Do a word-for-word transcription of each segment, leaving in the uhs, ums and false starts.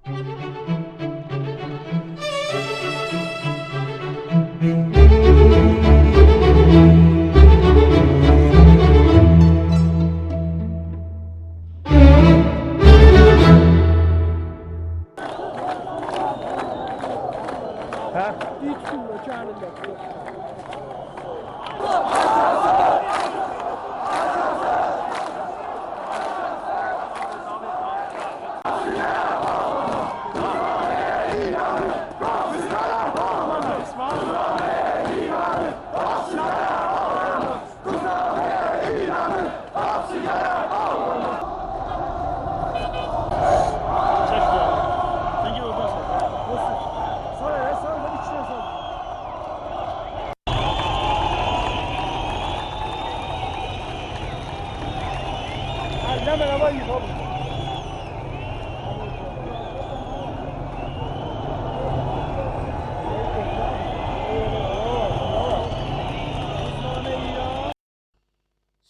هه؟ ایت گون ده، گلین ده. چک بو. سن گئت اورادان سور. اولسون. سور، هه، سور، هه، ایکی دنه سور. الله‌مه نه وار، یوخاری.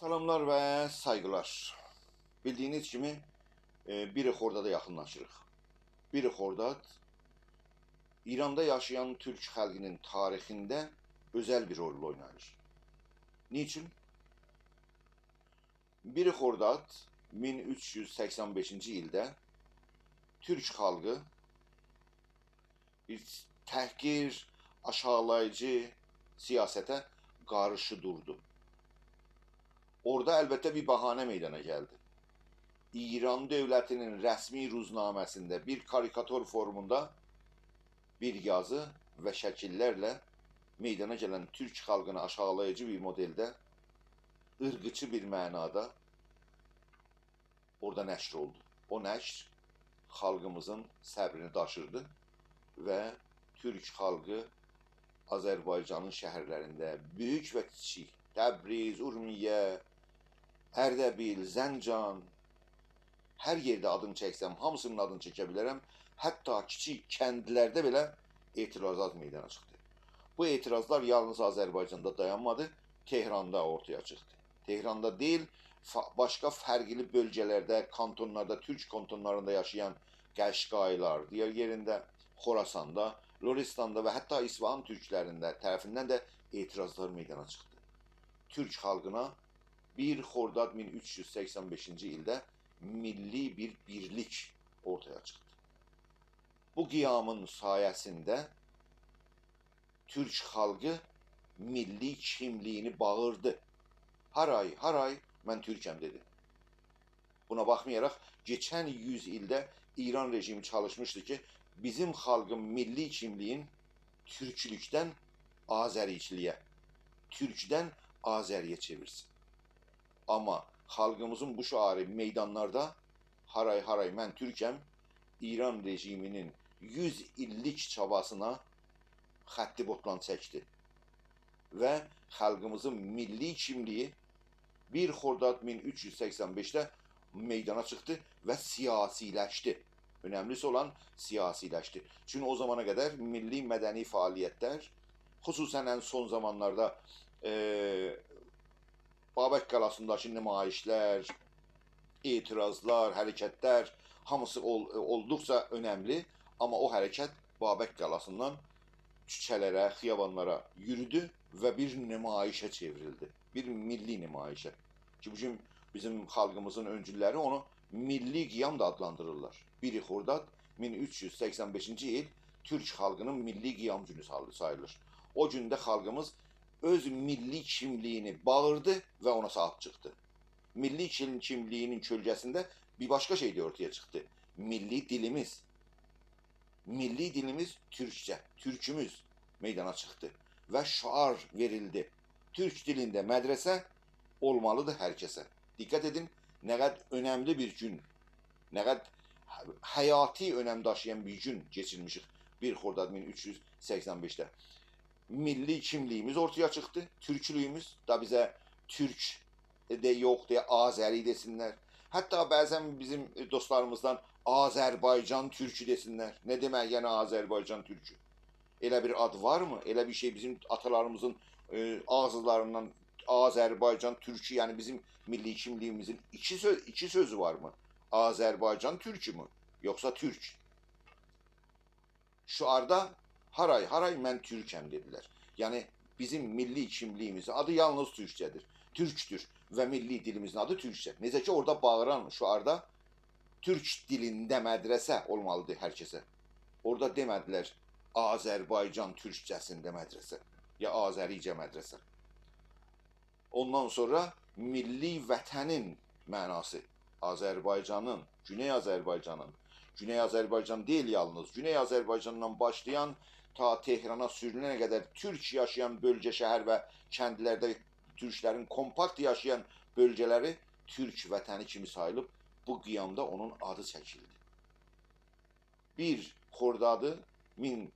سلاملار و سایغیلار. بیلدیگینیز کیمی، ائ، بیر خردادا یاخینلاشیریق. بیر خرداد ایراندا یاشایان تورک خالقینین تاریخینده اؤزل بیر رول اوینایر. نیچین؟ بیر خرداد مین اوچ یوز سکسن بئشینجی ایلده تورک خالقی بیر تحقیر، آشاغیلاییجی سیاسته قارشی دوردو. اورادا البته بیر بهانه میدانا گلدی. ایران دؤولتینین رسمی روزنامه‌سینده بیر کاریکاتور فورموندا بیر یازی و شکیللرله میدانا گلن تورک خالقینی آشاغیلاییجی بیر مدلده، عیرقچی بیر معنادا اورادا نشر اولدو. او نشر خالقیمیزین صبرینی داشیردی و تورک خالقی آذربایجانین شهرلرینده، بؤیوک و کیچیک، تبریز، اورمیه، اردبیل، زنجان، هر یئرده آدینی چکسم، هامیسینین آدینی چکه بیلرم، حتی کیچیک کندلرده بئله اعتراضات میدانا چیخدی. بو اعتراضلار یالنیز آذربایجاندا دایانمادی، تهراندا اورتایا چیخدی. تهراندا دئییل، فا-، باشقا فرقلی بؤلگه‌لرده، کانتونلاردا، تورک کانتونلاریندا یاشایان قشقایلار، دیگر یئرینده، خوراساندا، لرستاندا و حتی اصفهان تورکلرینده طرفیندن ده اعتراضلار میدانا چیخدی. تورک خالقینا بیر خرداد مین اوچ یوز سکسن بئشینجی ایلده میللی بیر بیرلیک اورتایا چیخدی. بو قیامین سایه‌سینده تورک خالقی میللی کیملیگینی باغیردی. «هارای، هارای، من تورکم» دئدی. بونا باخمایاراق، کئچن یوز ایلده ایران رژیمی چالیشمیشدی کی، بیزیم خالقین میللی کیملیگین تورکلوکدن آذریچیلیگه، تورکدن آذری‌یه چئویرسین. آمما خالقیمیزین بو شعاری میدانلاردا «هارای، هارای، من تورکم» ایران رژیمینین یوز ایللیک چاباسینا خطی بوتلان چکدی. و خالقیمیزین میللی کیملیگی بیر خرداد مین اوچ یوز سکسن بئشده میدانا چیخدی و سیاسی‌لشدی. اؤنملی‌سی اولان، سیاسی‌لشدی. چونکی او زامانا قدر میللی مدنی فعالیتلر، خصوصاً ان سون زامانلاردا، ائ، بابک قالاسینداکی نمایشلر، اعتراضلار، حرکتلر هامیسی اول-، اولدوقجا اؤنملی. آمما او حرکت بابک قالاسیندان کوچه‌لره، خیابانلارا یورودو و بیر نمایشه چئوریلدی. بیر میللی نمایشه. کی، بو گون بیزیم خالقیمیزین اؤنجوللری اونو میللی قیام دا آدلاندیریرلار. بیر خرداد مین اوچ یوز سکسن بئشینجی ایل تورک خالقینین میللی قیام گونو سال-، ساییلیر. او گونده خالقیمیز اؤز میللی کیملیگینی باغیردی و اونا صاحیب چیخدی. میللی کیم-، کیملیگینین کؤلگه‌سینده بیر باشقا شئی ده اورتایا چیخدی. میللی دیلیمیز. میللی دیلیمیز تورکجه، تورکوموز میدانا چیخدی و شعار وئریلدی. تورک دیلینده مدرسه اولمالیدیر هر کسه. دقت ائدین، نه قدر اؤنملی بیر گون، نه قدر حیاتی اؤنم داشییان بیر گون کئچیرمیشیک بیر خرداد مین اوچ یوز سکسن بئشده. میللی کیملیگیمیز اورتایا چیخدی، تورکلویوموز. دا بیزه تورک ده یوخ، دئیه آذری دئسینلر. حتی بعضاً بیزیم دوستلاریمیزدان آذربایجان تورکو دئسینلر. نه دئمک، یعنی آذربایجان تورکو؟ ائله بیر آد وارمی؟ ائله بیر شئی بیزیم آتالاریمیزین، ائ، آغیزلاریندان آذربایجان تورکو، یعنی بیزیم میللی کیملیگیمیزین ایکی سؤ-، ایکی سؤزو وارمی؟ آذربایجان تورکومو، یوخسا تورک؟ شعاردا «هارای، هارای، من تورکم» دئدیلر. یعنی بیزیم میللی کیملیگیمیزین آدی یالنیز تورکجه‌دیر. تورکدور و میللی دیلیمیزین آدی تورکجه‌دیر. نئجه کی اورادا باغیران شعاردا «تورک دیلینده مدرسه» اولمالیدیر هر کسه. اورادا دئمه‌دیلر «آذربایجان تورکجه‌سینده مدرسه» یا «آذریجه مدرسه». اوندان سونرا میللی وطنین معناسی. آذربایجانین، گونئی آذربایجانین، گونئی آذربایجان دئییل یالنیز، گونئی آذربایجاندان باشلایان تا تهرانا سورولنه قدر تورک یاشایان بؤلگه، شهر و کندلرده تورکلرین کومپاکت یاشایان بؤلگه‌لری تورک وطنی کیمی ساییلیب، بو قیامدا اونون آدی چکیلدی. بیر خرداد مین،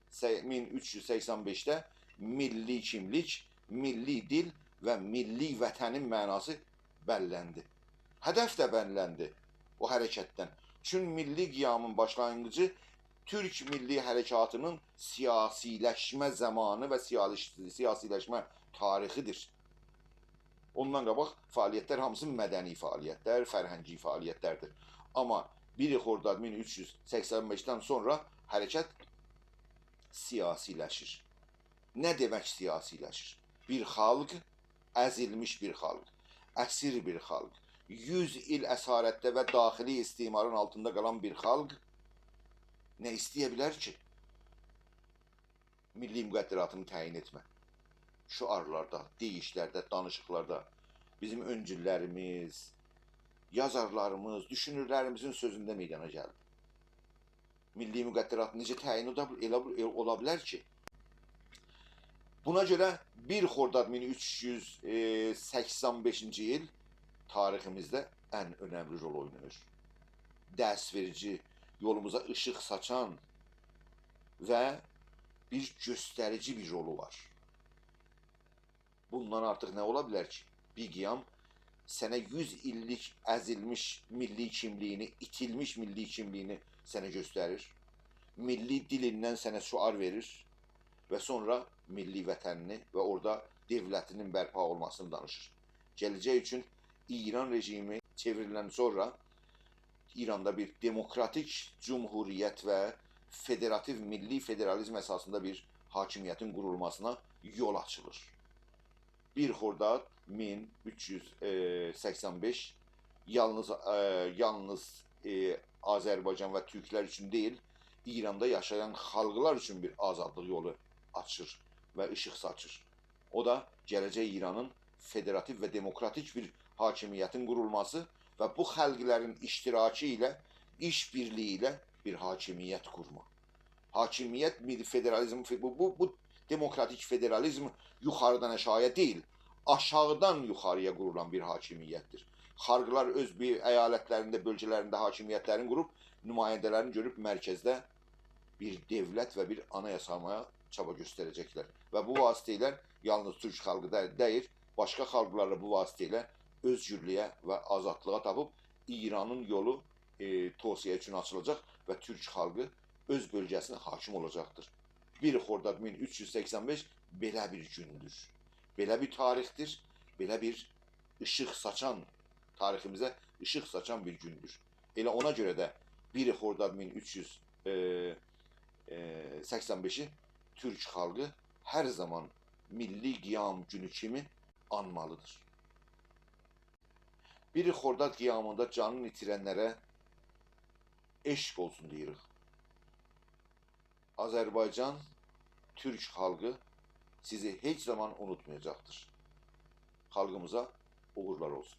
مین اوچ یوز سکسن بئشده میللی کیملیک، میللی دیل و میللی وطنین معناسی بللندی. هدف ده بللندی او حرکتدن. چون میللی قیامین باشلانغیجی تورک میللی حرکاتینین سیاسیلشمه زامانی و سیالیش-، سیاسیلشمه تاریخیدیر. اوندان قاباق فعالیتلر هامیسی مدنی فعالیتلر، فرهنگی فعالیتلردیر. آمما بیر خرداد مین اوچ یوز سکسن بئشدن سونرا حرکت سیاسیلشیر. نه دئمک سیاسیلشیر؟ بیر خالق، ازیلمیش بیر خالق، اسیر بیر خالق، یوز ایل اسارتده و داخلی استعمارین آلتیندا قالان بیر خالق نه ایسته‌یه بیلر کی؟ میللی مقدراتینی تعیین ائتمه. شعارلاردا، دئییشلرده، دانیشیقلاردا بیزیم اؤنجوللریمیز، یازارلاریمیز، دوشونورلریمیزین سؤزونده میدانا گلدی. میللی مقدرات نئجه تعیین اولا، ائله، اولا بیلر کی؟ بونا گؤره بیر خرداد مین اوچ یوز سکسن بئشینجی ایل تاریخیمیزده ان اؤنملی رول اویناییر. درس وئریجی، یولوموزا ایشیق ساچان و بیر گؤستریجی بیر رولو وار. بوندان آرتیق نه اولا بیلر کی؟ بیر قیام سنه یوز ایللیک ازیلمیش میللی کیملیگینی، ایتیلمیش میللی کیملیگینی سنه گؤستریر. میللی دیلیندن سنه شعار وئریر و سونرا میللی وطنینی و اورادا دؤولتینین برپا اولماسینی دانیشیر. گله‌جک اوچون ایران رژیمی چئوریلندن سونرا ایراندا بیر دموکراتیک جمهوریت و فدراتیو، میللی فدرالیزم اساسیندا بیر حاکمیتین قورولماسینا یول آچیلیر. بیر خرداد مین اوچ یوز سکسن بئش یالنیز، ائ، یالنیز، ائ، آذربایجان و تورکلر اوچون دئییل، ایراندا یاشایان خالقلار اوچون بیر آزادلیق یولو آچیر و ایشیق ساچیر. او دا گله‌جک ایرانین فدراتیو و دموکراتیک بیر حاکمیتین قورولماسی و بو خالقلارین اشتراکی ایله، ایش‌بیرلیگی ایله بیر حاکمیت قورما. حاکمیت، میللی فدرالیزم، بو، بو، بو دموکراتیک فدرالیزم یوخاریدان آشاغییا دئییل، آشاغیدان یوخارییا قورولان بیر حاکمیتدیر. خالقلار اؤز بیر ایالتلرینده، بؤلگه‌لرینده حاکمیتلرینی قوروب، نماینده‌لرینی گؤروب مرکزده بیر دؤولت و بیر آنایاسا آلماغا چابا گؤستره‌جکلر. و بو واسطه ایله یالنیز تورک خالقی دا دئییل، باشقا خالقلار دا بو واسطه ایله اؤزگورلویه و آزادلیغا تاپیب ایرانین یولو، ائ، توسعه اوچون آچیلاجاق و تورک خالقی اؤز بؤلگه‌سینه حاکم اولاجاقدیر. بیر خرداد مین اوچ یوز سکسن بئش بئله بیر گوندور. بئله بیر تاریخدیر، بئله بیر ایشیق ساچان، تاریخیمیزه ایشیق ساچان بیر گوندور. ائله اونا گؤره ده بیر خرداد مین اوچ یوز، ائ، ائ، سکسن بئشی تورک خالقی هر زامان میللی قیام گونو کیمی آنمالیدیر. بیر خرداد قیامیندا جانینی ایتیرنلره عشق اولسون دئییریک. آذربایجان، تورک خالقی سیزی هئچ زامان اونوتمایاجاقدیر. خالقیمیزا اوغورلار اولسون.